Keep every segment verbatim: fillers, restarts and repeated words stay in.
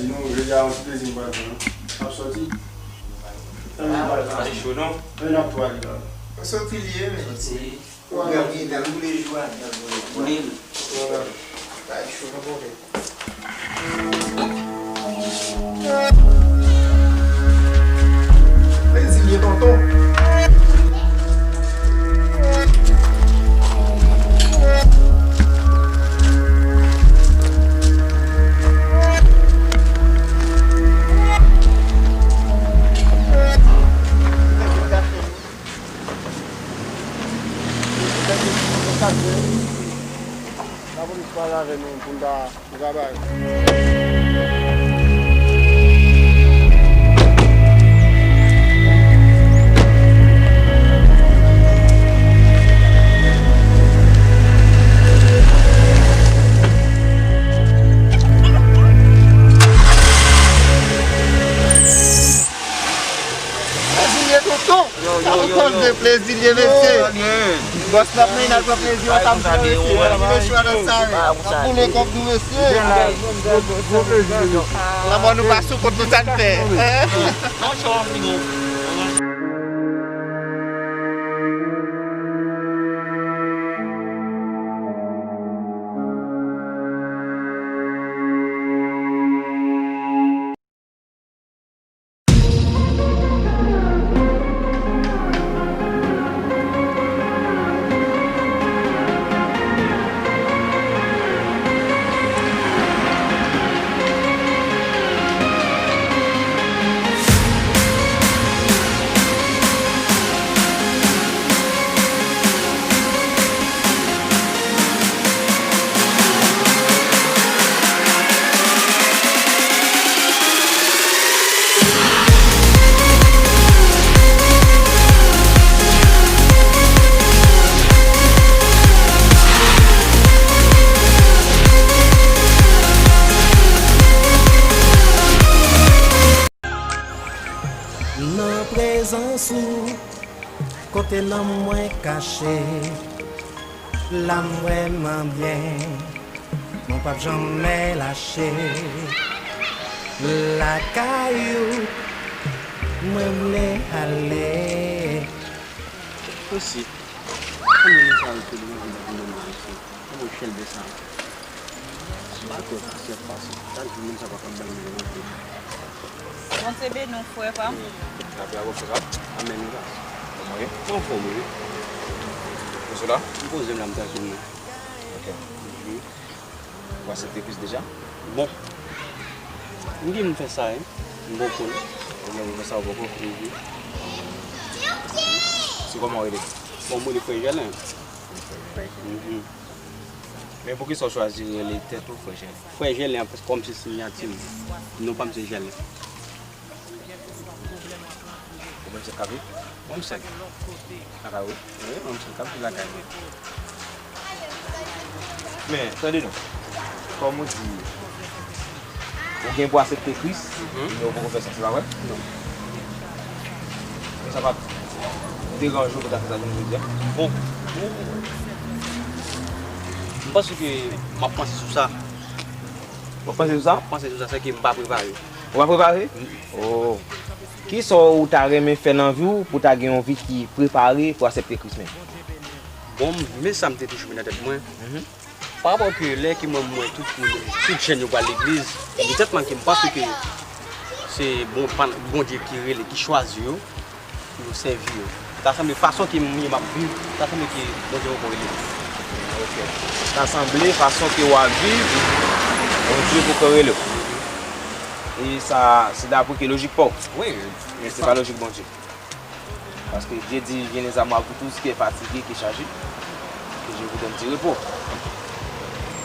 Nou, jodi a, yon ti plezi m pral pran. N ap sòti. Ann, n ap pral. Ann, n ap pral la. Sòti li ye, men. Sòti. Ou ap gen tan toulejou a ap boule. Boule. Bagay cho nan pwovens. Plezi li ye, tonton. Lapolis pale avè nou pou n ta travay. Plezi li ye, tonton. Yo, yo, yo, yo. Plezi li ye, mesye. Bòs n ap mennen al pran plezi an, sa m fè, mesye. Mesye, a nan sa, wi. N ap boule kòb nou, mesye. Lanmò nou pa sou kont nou, sa n fè. Hein? Nan prezans ou, kote nanm mwen kache, la m vrèman byen, mwen p ap janmen lache. Lakay ou, mwen vle ale. Osi, kòman nou sa rive devan vin ap vin nan mari? Kòman chèlbè sa? Dakò, sa se pase. Chak jou moun sa pa konn ban mwen yon kou. Bondye beni w, frè pa m. Apre avè frè pa m. Amèn, wi, pase. Kòman ye? Mwen anfòm, wi. Ou sou la? M poze m la, m tranquille, mwen. Ok. Mhm. Ou aksepte Kris deja? Bon. M gen m fè sa, wi. M poko. Ou gen m fè sa, ou poko? Mhm. Se kòman w rele? Bon, m rele Frè Jèlen. Mhm. Men poukisa w chwazi rele tèt ou Frè Jèlen? Frè Jèlen an, paske kòm se siyati m. Non pa m se Jèlen. Ou menm se Kavi? Mwen m sèk. Lakay ou? Wi, mwen m sèk. Kavi lakay mwen. Men, tande non. Kòm ou di, ou gen pou aksepte Kris, mhm, men ou poko fè sa, se pa vre? Non. Men sa pa t deranje w pou w ta fè sa jounen jodi a? Bon, m panse ke m ap panse sou sa. W ap panse sou sa? M ap panse sou sa, sèke m pa prepare. Ou pa prepare? Mm. Oh. Kisa w ta renmen fè nan vi w pou w ta gen yon vi ki prepare pou aksepte Kris menm? Bon, men sa m te toujou met nan tèt mwen. Mhm. Pa rapò ke lè ke mwen, m wè tout moun, tout jèn yo pral legliz, epi tèt mwen ke m panse ke se bon, pa, Bondye ki rele, ki chwazi yo pou yo sèvi yo. Ta sanble fason ke m ye m ap viv, ta sanble ke Bondye poko rele m. Ok. Ta sanble fason ke w ap viv, Bondye poko rele w. E sa, se dapre ke lojik pa w. Wi. Men se pa lojik Bondye. Paske Dye di, Venez à moi, vous tous qui êtes fatigués, qui êtes chargés, que je vous donne du repos.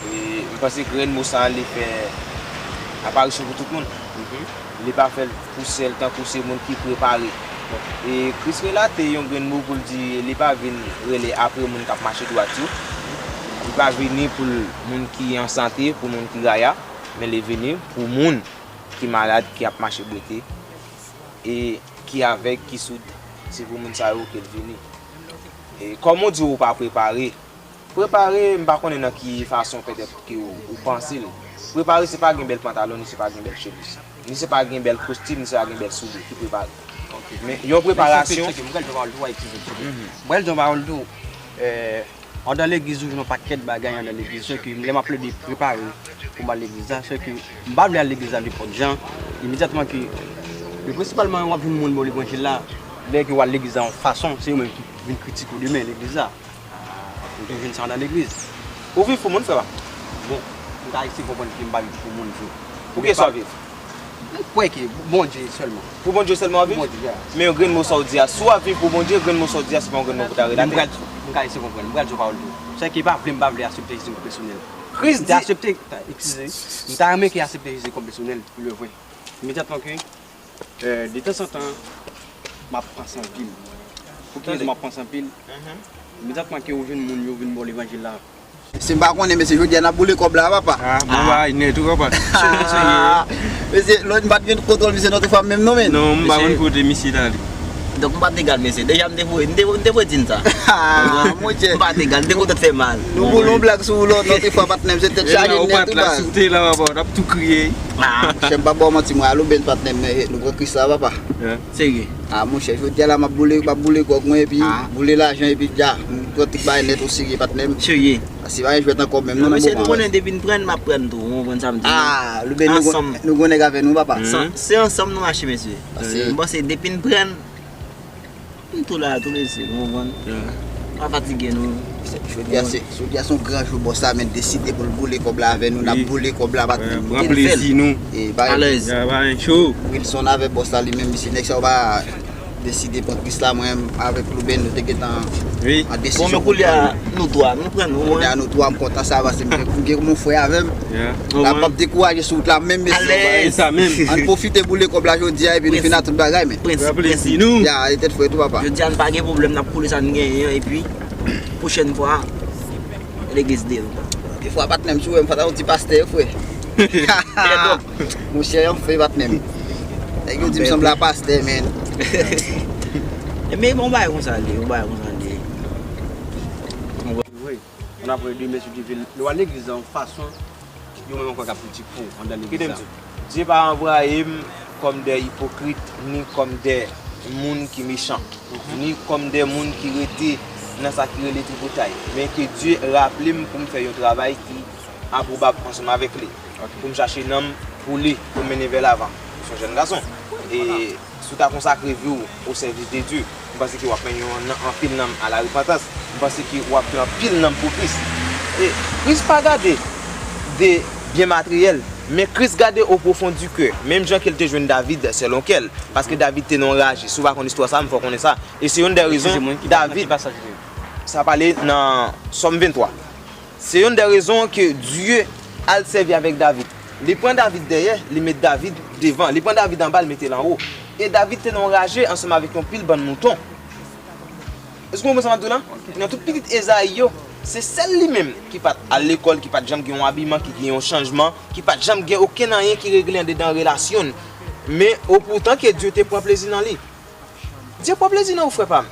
E m panse grenn mo sa a, li fè aparisyon pou tout moun. Mhm. Li pa fè l pou sèl tankou se moun ki prepare. E Kris relate yon grenn mo pou l di, li pa vin rele apre moun k ap mache dwat yo. Li pa vini pou l moun ki an sante, pou moun ki gaya, men li vini pou moun ki malad, ki ap mache bwete. E ki avèg, ki soud, se pou moun sa yo ke l vini. E kòm ou di ou pa prepare, prepare, m pa konnen nan ki fason petèt ke ou, ou panse l. Prepare se pa gen bèl pantalon, ni se pa gen bèl chemiz. Ni se pa gen bèl kostim, ni se pa gen bèl soulye ki prepare. Men yon preparasyon. Mwen pral di yon pawòl tou, eh, andan legliz ou jwenn yon pakèt bagay andan legliz, sè ke lè m ap plede prepare pou m al legliz la, sè ke m pa vle al legliz la nenpòt jan, imedyatman ke, men prensipalman w ap jwenn moun ba w levanjil la, lè ke w al legliz la yon fason, se yo menm ki vin kritike w demen legliz la. Ou te jwenn sa andan legliz. Ou viv pou moun, frè pa m. Bon, m ka eseye konprann ke m pa viv pou moun vre. Pou kiyès w ap viv? M kwè ke Bondye sèlman. Pou Bondye sèlman w ap viv? Pou Bondye, ya. Men yon grenn mo sa w di a, si w ap viv pou Bondye, grenn mo sa w di a, se pa yon grenn mo pou ta relate. M pral, m ka eseye konprann. M pral di yon pawòl tou. Sè ke pa vle m pa vle aksepte Jezi kòm pèsonèl. Kris di. M te aksepte, eskize, m ta renmen ke aksepte Jezi kòm pèsonèl, pou le vre. Imedyatman ke, eh, detanzantan, m ap panse anpil. Pou ki rezon m ap panse anpil? Imedyatman ke ou jwenn moun yo vin ba w levanjil la. Si m pa konnen, mesye, jodi a n ap boule kòb la, papa. Ah, bon bagay nèt wi, papa. Sou nan sou ye. Mesye, lòt m pa t gen kontwòl misye nan tout fwa menm non, men. Non, m pa konn kote misye t ale. Donk, m pa t egal, mesye. Deja, m te voye, m te, m te voye di n sa. Ah, monchè. M pa t egal, m te kontan fè mal. Nou boule yon blag sou ou lòt, lòt fwa, patnè m, se tèt chaje nèt wi, baz. Ou te la, papa, n ap tou kriye. Ah, monchè, m pa ba w manti, mwen, alo, ben, patnè m, nou pran Kris la, papa. Serye. Ah, monchè, jodi a la, m ap boule, m ap boule gwòg mwen, epi boule lajan, epi dja, m pran tout bagay nèt o serye, patnè m. Serye. Paske pa gen jwèt ankò menm, non, nan moman an. Mesye, nou konnen depi n pran, n ap pran tou, ou konprann sa m di nou? Ah, Louben, nou gon, nou gon nèg avè nou, papa. Se ansanm nou mache, mesye. M panse depi n pran, nou tou la, tou lese, ou konprann? Pa fatige nou. Jodi a se, jodi a se yon gran jou bòs la, men deside pou l boule kòb la avè nou, n ap boule kòb la, patnè m. Pran plezi nou. Alèz. Wilson avè bòs la li menm, misye nèg sa yo pa deside pran Kris la, mwen avèk Louben, nou te gentan an desizyon pou n pran. Bon, men koulye a, nou twa, nou pran nou. Koulye a, nou twa, m kontan sa, paske m gen, m gen mon frè avè m. L ap, m ap dekouraje sou wout la, menm mesye. Alèz. Ann pwofite boule kòb la jodi a, epi nou fini ak tout bagay, men. Pran plezi nou. Ya, e tèt frè tou, papa. Jodi a, n pa gen pwoblèm, n ap koule sa n genyen an, epi pwochèn fwa, legliz de. Defwa, patnè m, si w wè m fè yon ti pastè, frè. Monchè, yon fè, patnè m. Nèg yo di m sanble a pastè, men. Ebyen, bon, bagay konsa l ye, bon, bagay konsa l ye. Wi, on apre de mèsi de vil. Lè w al legliz la, yon fason, yo menm ankò k ap kritike w anndan legliz la. Kite m di w, Dye pa anvwaye m kòm de ipokrit, ni kòm de moun ki mechan, ni kòm de moun ki rete nan sa ki rele tripotay, men ke Dye raple m pou m fè yon travay ki apwobab ansanm avèk li, pou m chache nanm pou li, pou m mennen vè lavan. M se yon jèn gason. E si w ta konsakre vi w o sèvis de Dye, m panse ke w ap mennen yon nan, anpil nanm a la repantans. M panse ke w ap fè anpil nanm pou Kris. E Kris pa gade de byen materyèl, men Kris gade au profond du cœur, menm jan ke l te jwenn David selon kè l, paske David te nan yon raje. Si w pa konn istwa sa, m fè w konnen sa. E se youn dè rezon David, sa pale nan Sòm venntwa. Se youn dè rezon ke Dye al sèvi avèk David. Li pran David dèyè, li met David devan. Li pran David anba, li mete l anwo. E David te nan yon raje ansanm avèk yon pil bann mouton. Èske w konprann sa m ap di w la? Nan tout pitit Ezayi yo, se sèl li menm ki pa t al lekòl, ki pa t janm gen yon abiman, ki gen yon chanjman, ki pa t janm gen okenn anyen ki regle andedan relasyon l. Men, opoutan ke Dye te pran plezi nan li. Dye pran plezi nan ou, frè pa m.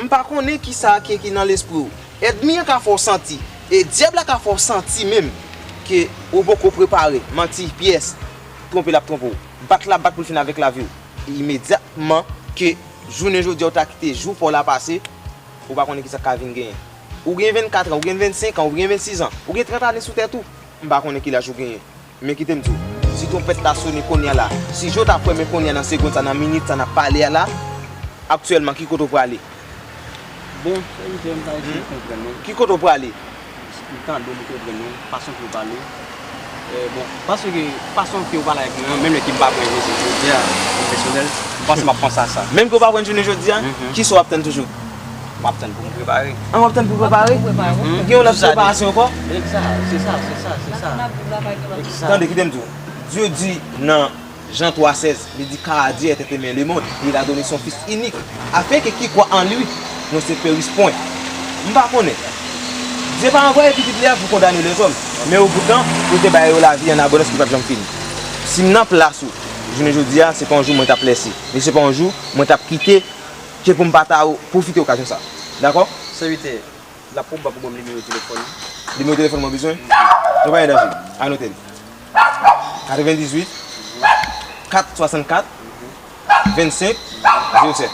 M pa konnen kisa ki, ki nan lespri w. Ènmi an ka fè w santi, e dyab la ka fè w santi menm ke ou poko prepare. Manti, pyès, twonpe l ap twonpe w. Bat l ap bat pou l fin avèk lavi w. Imedyatman ke jounen jodi a ou ta kite jou pa w la pase, ou pa konnen kisa k ka vin genyen. Ou gen vennkat an, ou gen vennsenk an, ou gen vennsis an, ou gen trant ane sou tèt ou. M pa konnen ki laj ou genyen. Men kite m di w, si twonpèt la sone kounye a la, si je w ta fèmen kounye a nan segonn sa, nan minit sa n ap pale a la, aktyèlman, ki kote w prale? Bon, sèvitè, m pa eseye konprann non. Ki kote w prale? M tande w, m konprann non, fason ke w pale. Eh, bon, paske fason ke w pale avèk mwen an, menm lè ke m pa pran Jezi jodi a, pèsonèl, m panse m ap panse a sa. Menm ke w pa pran jounen jodi a, kisa w ap tann toujou? M ap tann pou m prepare. An, w ap tann pou prepare? Gen yon lòt preparasyon ankò? Egzak, se sa, se sa, se sa. Egzak. Tande, kite m di w. Dye di nan Jan twa sèz, li di, Car Dieu a tant aimé le monde, il a donné son Fils unique, afin que qui croit en lui ne se périsse point. M pa konnen. Dye pa anvwaye pitit li a pou kondane lèzòm, men opoutan, pou l te bay yo lavi an abondans ki p ap janm fini. Si m nan plas ou, jounen jodi a, se pa yon jou mwen t ap lèse, men se pa yon jou mwen t ap kite ke pou m pa ta pwofite okazyon sa. Dakò? Sèvitè, l ap pwobab ou ban m nimewo telefòn ou. Nimewo telefòn mwen bezwen? Nou pa gen danje. Anote l. Katrevendizuit, kat swasannkat, vennsenk, zewo sèt.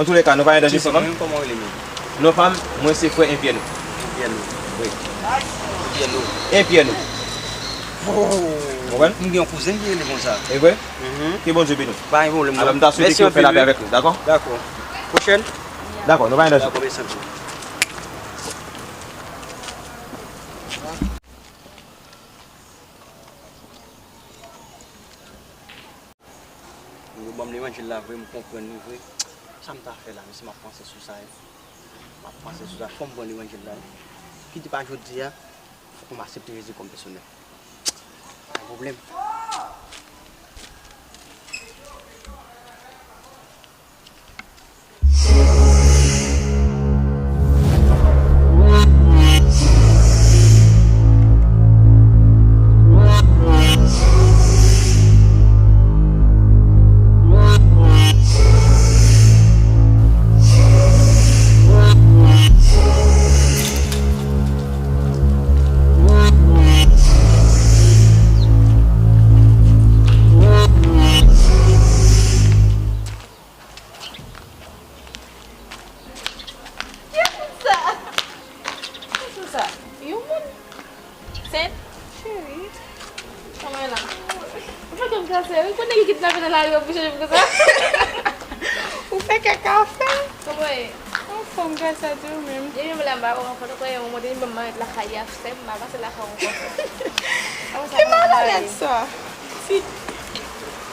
Antouleka, nou pa gen danje, frè m. Kòman w rele menm? Non pa m, mwen se frè Enpyèno. Enpyèno. Wi. Enpyèno. Enpyèno. Ou konprann? M gen yon kouzen ki rele konsa. E vre? Ke Bondye beni w. Pa gen pwoblèm, non. Alò, m ta swete ke w fè lapè avèk nou, dakò? Dakò. Pwochèn? Dakò, nou pa gen danje. Dakò, mèsi anpil. Yo ban m levanjil la vre, m konprann li vre. Sa m ta fè la, mesye, m ap panse sou sa, wi. M ap panse sou sa, fò m pran levanjil la, wi. Kite pa jodi a, fòk m aksepte Jezi kòm pèsonèl. Pa gen pwoblèm. Ki moun sa? Ki moun sa? Yon moun? Sèt? Cheri. Kòman w ye la? Ou fè kè m kase, wi. Pou nèg ki kidnape nan lari, w ap bouche m konsa. Ou fè kè kafe? Kòman w ye? Anfòm, gras a Dye, ou menm? Depi m la, m pa wè w ankò, tankou yon moun, depi m ban m malet lakay a, sèm, m pa pase lakay ou ankò. Ki malarèt sa? Si.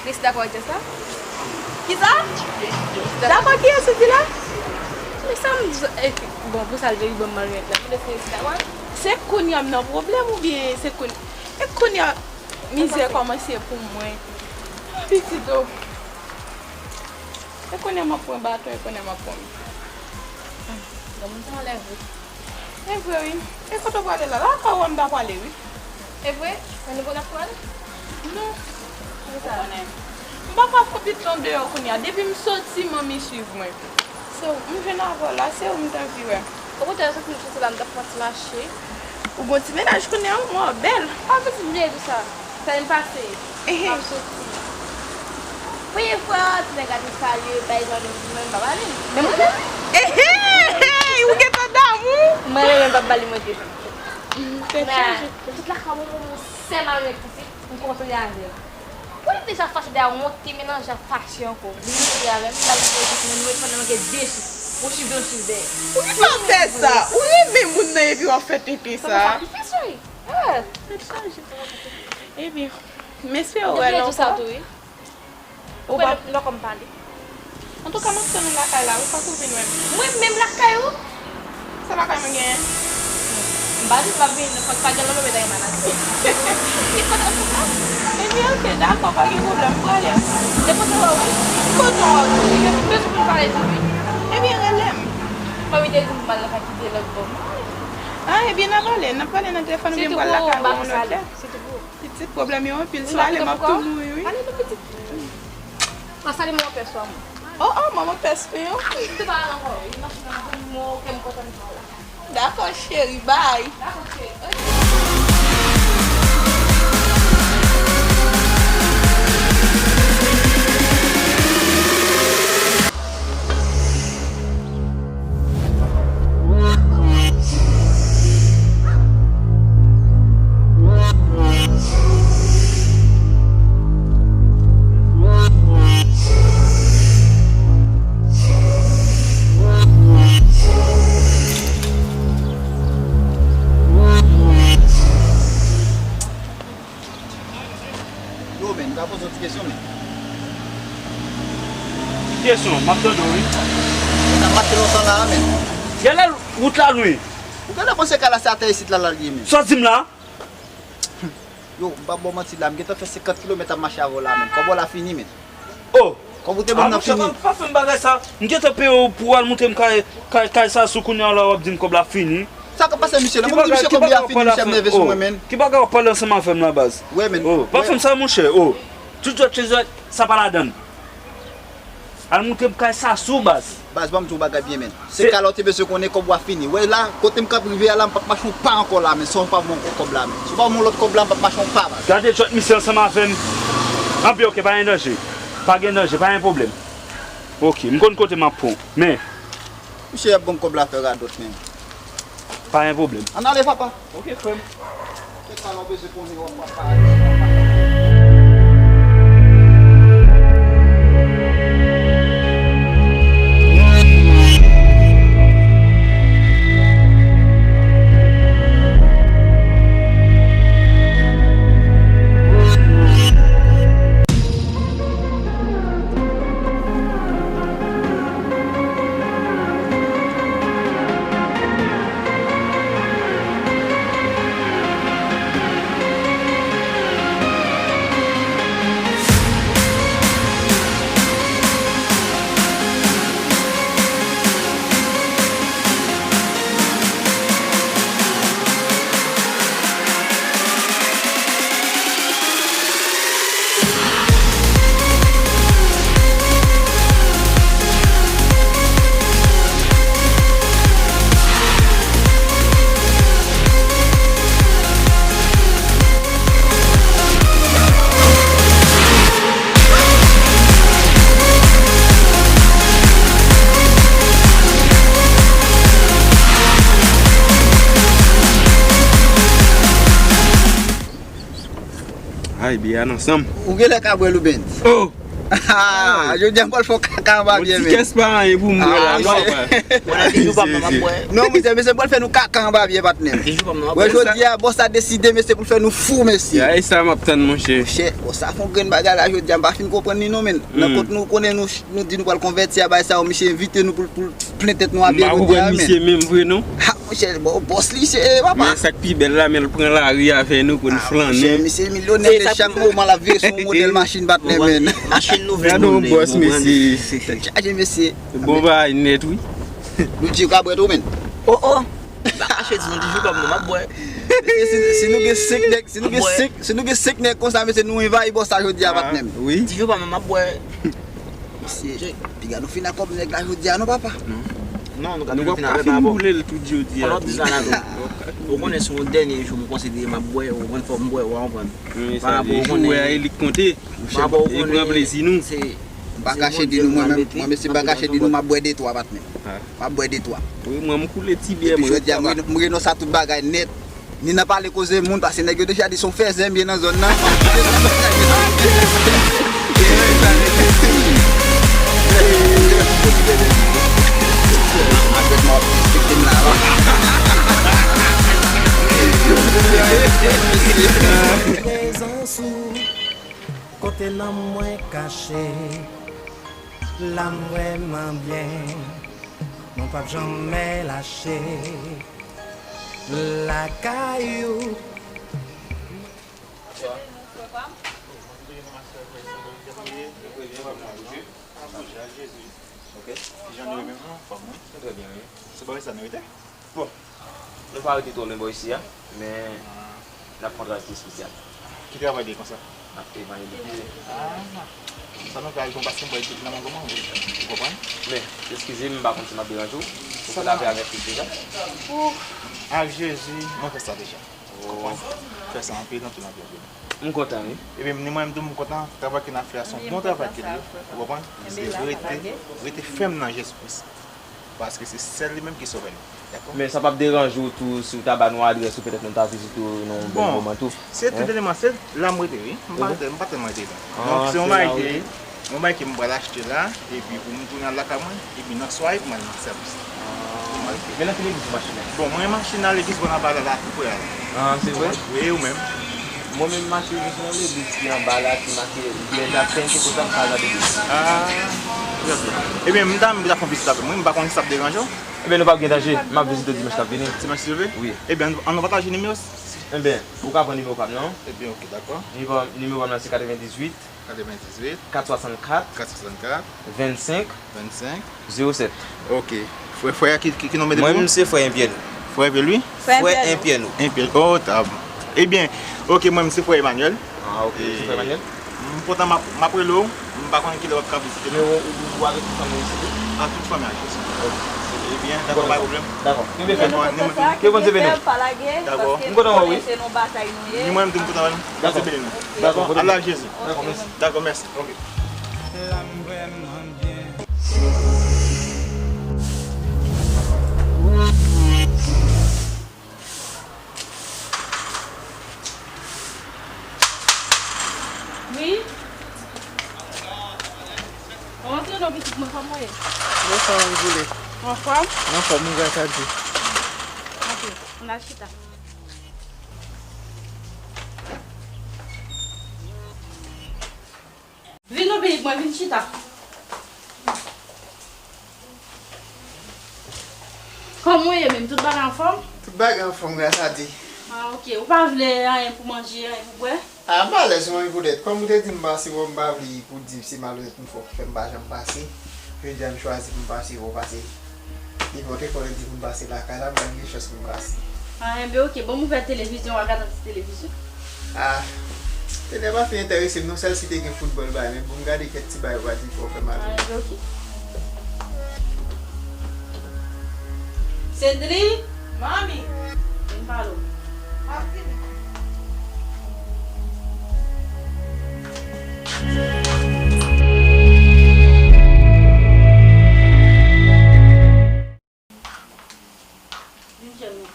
Chris dakò ak jès la? Kisa? Dakò kiyès ou di la? Men sa m di, eh, bon, pou sa l vle li ban m malarèt la. Pou lè Chris dakò. Se kounye a m nan pwoblèm oubyen se kounye, e kounye a mizè kòmanse pou mwen. Pitit o. E kounye a m ap pran baton, e kounye a m ap pran. Granmoun sa anlè vre. E vre wi. E kote w prale la? Lakay ou a m ta prale wi. E vre? Nan nouvo n ap pran? Non. Ou konnen. M pa ka fè pit lan deyò kounye a. Depi m soti, manmi swiv mwen. Se ou, m jwenn avè w la, se ou m t anvi wè. Okontrè, sa fè m soti la, m t ap fè yon ti mache. Ou gon ti mennaj kounye a, ou mò bèl. Pa fè ti vye di sa. Sa vin pase. M ap soti. Premye fwa, ti nèg la te salye, bay zòn yo, mwen m pa pale. Men mwen menm. Ou gentan damou? Mwen menm, m p ap pale, mwen te. Tèt chaje. Tout lakay mwen, mwen, mwen sèl avèk pitit, m kontre avè l. Ou li deja fache dèyè yon ti melanje ak fache ankò. Vin kontre avè m, m pral fè yon ti men nou pandan manke de chif. Yon chif, yon chif dèyè. Ou gentan fè sa? Ou renmen moun nan epi w ap fè tenten sa? Sa sakrifis, wi. Ah. Tèt chaje. Ebyen, m espere w wè l ankò. Ou pa lè kòm pale. Antouka, m ap tann ou lakay la, wi, fòk ou vin wè m. Mwen menm lakay ou? Sa lakay mwen genyen? M pa di m ap vin, fòk pa gen lanmè, men ta gen maladi. Ki kote ou la? Ebyen, oke, dakò, pa gen pwoblèm, m prale. Se kote w wè w, wi. Kote w wè w, wi. Bezwen pou n pale tou, wi. Ebyen, rele m. Fanmi te di m pou m al lakay ki de lòt bò. Ah, ebyen, n a pale, n a pale nan telefòn, oubyen m pral lakay ou yon lòt lè. Sitou pou ou. Pitit, pwoblèm yo anpil. Si w ale, m ap tou mouri, wi. Ale non, pitit. Mwen salye manman pès ou a mwen. Oh, oh, manman pès mwen an. Ou te pa al ankò, wi. Machin nan bon, mwen, kè m kontan m pa al la. Dakò, cheri, bye. Dakò, cheri. Yo, men, m ka poze w ti kesyon, men. Ki kesyon? M ap tande w, wi. Sa pa t lontan la a, men. Genlè wout la lwen. Ou genlè panse kay la se atè isit la l al ye, men. Sa w di m la? Yo, m p ap ba w manti la, m gentan fè senkant kilomèt ap mache avè w la, men. Kòb w la fini, men. Oh! Kòb ou te ban m nan fini. Ah, monchè, pa, pa fè m bagay sa. M gentan peye w pou w al montre m kay, kay, kay sa sou kounye a la, w ap di m kòb la fini. Sa k ap pase, misye? Nan moman m di misye kòb li a fini, misye ap nève sou mwen, men. Ki bagay w ap pale ansanm avè m la, baz? Wè, men. Oh, pa fè m sa, monchè. Oh. Tout jwèt se jwèt, sa pa ladann. Al montre m kay Sasou, baz. Baz, ban m di w bagay byen, men. Se kalòt, mesye, konnen kòb w a fini. Wè la, kote m k ap rive a la, m p ap mache yon pa ankò la, men. Si w pa ban m kòb la, men. Si w pa ban m lòt kòb la, m p ap mache yon pa, baz. Gade jwèt misye ansanm avè m. Anpi, oke, pa gen danje. Pa gen danje, pa gen pwoblèm. Oke, m konn kote m ap pran w. Men. Misye ap ban m kòb la fè radòt, men. Pa gen pwoblèm. Ann ale, papa. Oke, frè m. Se sa nou bezwen konnen, w ap pale. Ay, biyè a nan san m. Ou genlè ka bwè l, Oubens. Oh! Ah, jodi a m pral fè w kaka anba biyè, men. Ti kès pa anyen pou m bwè la, non, papa. Mwen la, ti jou pa m nan m ap bwè. Non, mesye, mesye pral fè nou kaka anba biyè, patnè m. Ti jou pa m nan m ap bwè. Jodi a, bòs la deside, mesye, pou l fè nou fou, mesye. Ya, e sa m ap tann, monchè. Monchè, bòs la fè yon grenn bagay la jodi a, m pa fin konprann li, non, men. Nan kont nou konnen nou, nou di nou pral konvèti a bay sa yo, misye envite nou pou, pou plen tèt nou a biyè jodi a, men. M pa konprann misye menm vre, non. Ha, monchè, bò-, bòs li, se, eh, papa. Men sa k pi bèl la, men l pran lari avè nou pou n flannen. Ah, monchè, misye milyonè, men chak moman l ap vire sou yon modèl machin, patnè, men. Machin nouvèl. Gade yon bòs, mesye. Tèt chaje, mesye. Bon bagay nèt, wi. Nou di yo ka bwè tou, men. Oh, oh. M pa kache di nou, ti jou pa m nan m ap bwè. Mesye, si, si nou gen senk nèg, si nou gen senk, si nou gen senk nèg konsa, mesye, nou envayi bòs sa jodi a, patnè m. Wi. Ti jou pa m nan m ap bwè. Mesye, piga nou fin ak kòb nèg la jodi a, non, papa? Non. Non, nou ka toujou fin avè l pa rapò. Nou p ap ka fin boule l tout jodi a. Konnen w di sa la tou. Ou konnen se yon dènye jou m konsidere m ap bwè, ou konn fò m bwè, ou konprann. Wi, sa vle di ou wè a, e li k konte. Pa rapò ou konnen, e pran plezi nou. M pa kache di nou, mwen menm, mwen, mesye, m pa kache di nou, m ap bwè de twa, patnè. M ap bwè de twa. Wi, mwen, m koule ti biyè mwen. Epi jodi a, m re-, m renonse a tout bagay nèt. Ni nan pale koze moun, paske nèg yo deja di se yon fèzè m ye nan zòn nan. Prezans ou, kote nanm mwen kache, la m vrèman byen, mwen p ap janmen lache. Lakay ou. Bonswa. Ok. Kijan nou ye menm non, anfòm wi. Trè byen, wi. Se bò sa nou rete? Bon, nou pa rete twò lwen bò isi a, men n ap fè yon travay ki espesyal. Ki travay li ye konsa? N ap evanjelize. Ah, sa nou fè a gon paske m pral ekri nan mwen kòman, ou konprann? Men, eskize m, m pa konn si m ap deranje w. Ou fè lavè avèk li deja? Ak Jezi, mwen fè sa deja. Ou konprann? Fè sa anpil, anpil, anpil, anpil. M kontan, wi. Ebyen, ni mwen menm tou, m kontan. Travay ke n ap fè a, se yon bon travay ke l ye. Ou konprann? Rete, rete fèm nan Jezi Kris. Paske se sèl li menm ki sove nou. Dakò? Men sa p ap deranje w tou si w ta ba nou adrès ou, petèt nou ta vizite w nan yon bèl moman tou. Bon, se tout eleman, se la m rete, wi. M pa tèl-, m pa tèlman rete la. Donk, se yon bagay ke, yon bagay ke m pral achte la, epi pou m tounen al lakay mwen, epi nan sware pou m al nan sèvis. Men nan ki legliz ou mache la? Bon, mwen mache nan legliz bò nan Bala la, tou prè a la. Ah, se vre? Wi, ou menm? Mwen menm mache jis nan legliz ki anba la, ki make Village Adventist, se konsa m pa gade legliz. Ah, trè byen. Ebyen, m ta, m ta fè yon vizit avè mwen, m pa konnen si sa ap deranje w. Ebyen, nou p ap gen danje, m ap vizite w dimanch k ap vini. Dimanch si Dye vle? Wi. Ebyen, an nou pataje nimewo? Ebyen, ou ka pran nimewo pa m nan. Ebyen, ok, dakò. Nimewo, nimewo pa m nan se katrevendizuit. Katrevendizuit. Kat swasannkat. Kat swasannkat. Vennsenk. Vennsenk. Zewo sèt. Ok. Frè, frè a ki, ki, ki non mete pou ou? Mwen, m se frè Enpyè Nou. Frè Enpyè Lwi? Frè Enpyè Nou. Enpyè, oh, tab. Ebyen, ok, mwen, m se frè Emmanuel. Ah, ok, se frè Emmanuel? M kontan, m ap, m ap rele w, m pa konn kilè w ap ka vizite nou. Men ou, ou, ou avèk tout fanmi w isit wi? A, tout fanmi a Jezi. Ok. Ebyen, dakò, pa gen pwoblèm. Dakò. Kenbe fèm. Dakò, ni mwen. Ke Bondye beni w. Dakò. M kontan wè w wi. Ni mwen tou m kontan wè nou. Dakò. Bondye beni nou. Dakò. Al la Jezi. Dakò, mèsi. Dakò, mèsi. Ok. Wi. Rantre non pitit mwen, kòman w ye? Bonswa, Mann Boule. Anfòm? Anfòm, wi, gras a Dye. Ok, ann al chita. Vin non pitit mwen, vin chita. Kòman w ye menm? Tout bagay anfòm? Tout bagay anfòm, gras a Dye. A, ok. Ou pa vle anyen pou manje, anyen pou bwè? A, m pa alèz pou manje poutèt. Kòm ou te di m pase wè w, m pa vle pou di se malonèt m fè w ki fè m pa janm pase. Jodi a m chwazi pou m pase wè w, paske nenpòt lè ou di pou m pase lakay la, m pa gen chans pou m pase. A, enben, ok. Ban m ouvè televizyon, w a gade yon ti televizyon. A, tele a pa fin enterese m non, sèl si te gen foutbòl bay, men pou m gade kèk ti bagay ou pa di fò fè m ale. A, enben, ok. Sendri! Manmi! Vin pale w. M ap vini. Vin jwenn mwen.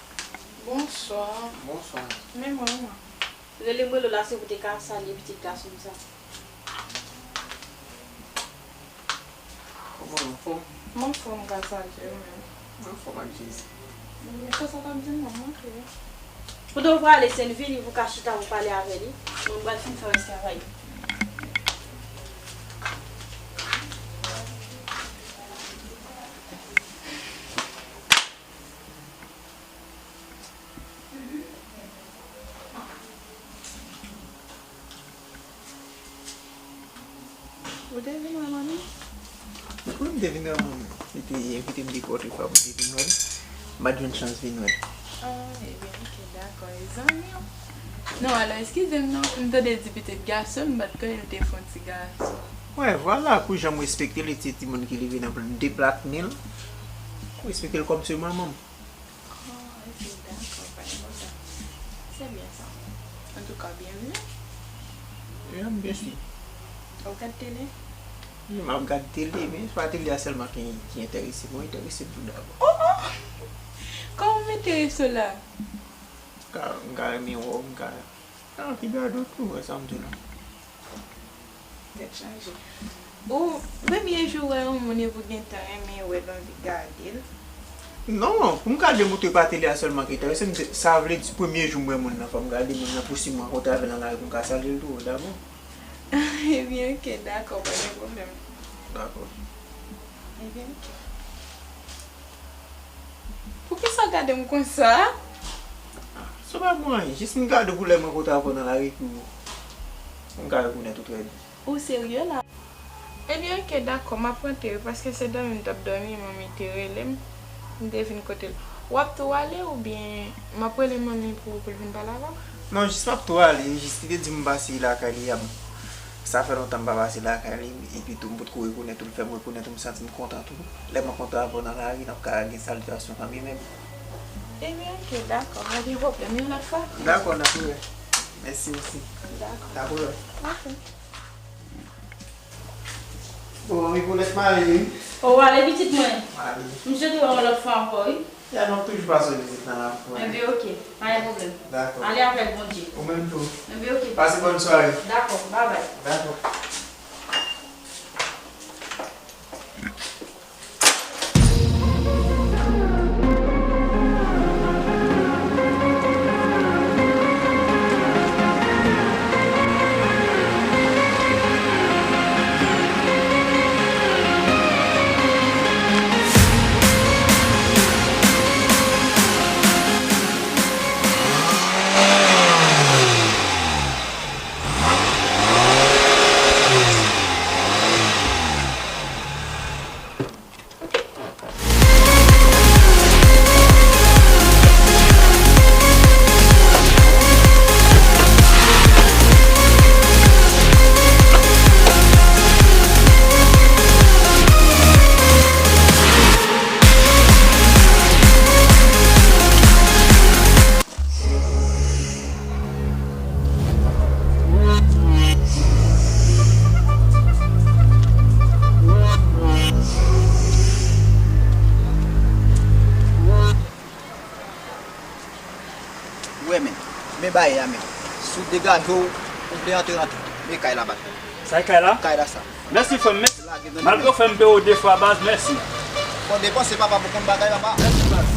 Bonswa. Bonswa. Men mwen, mwen. Rele m, rele w la, se pou te ka salye pitit gason m sa. Kòman w anfòm? M anfòm, gras a Dye, ou menm? M anfòm ak Jezi. Ebyen, sa sa t ap di m nan, m antre. Pandan w prale, Sen vini pou ka chita pou pale avè li. Mwen, m pral fin fè rès travay. Ou te vin wè manmi? Wi, m te vin wè manmi. Li te envite m de kòt li fwa pou m te vin wè l. M pa t jwenn chans vin wè l. Ah, ebyen, ok, dakò. E zanmi w? Non, alò, eskize m non. M tande di pitit gason l, m pa t konnen l te fè yon ti gason. Wè, vwala, pou jan m respekte l, li se timoun ki leve nan pla-, de plat men l. M respekte l kòm se manman m. Oh, ok, dakò, pa gen pwoblèm. Se byen sa. Antouka, byenvini. Wi, mèsi. Ou gad tele? Wi, m ap gad tele, men se pa tele a sèlman ki, ki enterese m, ou enterese m tou dabò. Oh, oh! Kòman m enterese w la? M ka, m ka renmen wè w, m ka, m ka anvi gade w tou, wè sa m di w la. Tèt chaje. Ou, premye jou w wè yon moun epi w gentan renmen l, w anvi gade l? Non, pou m gade moun epi pa tele a sèlman ki enterese m, sa vle di premye jou m wè moun nan, fò m gade moun nan pou si m rankontre avè l nan lari pou m ka salye l tou, dabò. Ebyen, ok, dakò, pa gen pwoblèm. Dakò. Ebyen, ok. Poukisa w gade m konsa? Sa pa bon anyen, jis m gade w pou lè m rankontre avè w nan lari pou m ka rekonèt ou trè byen. Ou serye la? Ebyen, ok, dakò, m ap rantre wi, paske se dòmi m t ap dòmi, manmi te rele m, m te vin kote l. W ap tou ale oubyen m ap rele manmi pou, pou l vin pale avè w? Non, jis m ap tou ale, jis li te di m pase lakay li a. Sa fè lontan m pa pase lakay li, epi tou m potko rekonèt ou, l fè m rekonèt ou, m santi m kontan tou. Lè m rankontre avè w nan lari, n ap ka gen salyasyon kanmenm. Ebyen, ok, dakò, pa gen pwoblèm, yon lòt fwa. Dakò, n ap rewè. Mèsi osi. Dakò. N ap rewè. Ok. Bon, manmi Poulèt mare, wi. O, w ale pitit mwen. M ale. M swete wè w yon lòt fwa ankò, wi. Ya, n ap toujou pase vizit nan lapou. Enben, ok. Pa gen pwoblèm. Dakò. Ale avèk Bondye. Ou menm tou. Enben, ok. Pase bòn sware. Dakò. Babay. Dakò. Ou renmen. Men bagay la menm. Si w degaje w, ou vle antre, antre. Men kay la, baz. Sa e kay la? Kay la sa. Mèsi frè m, mèsi. Lage nan Malgre w fè m peye w de fwa, baz, mèsi. Fò depanse, papa, pou konn bagay, papa. Mèsi, baz.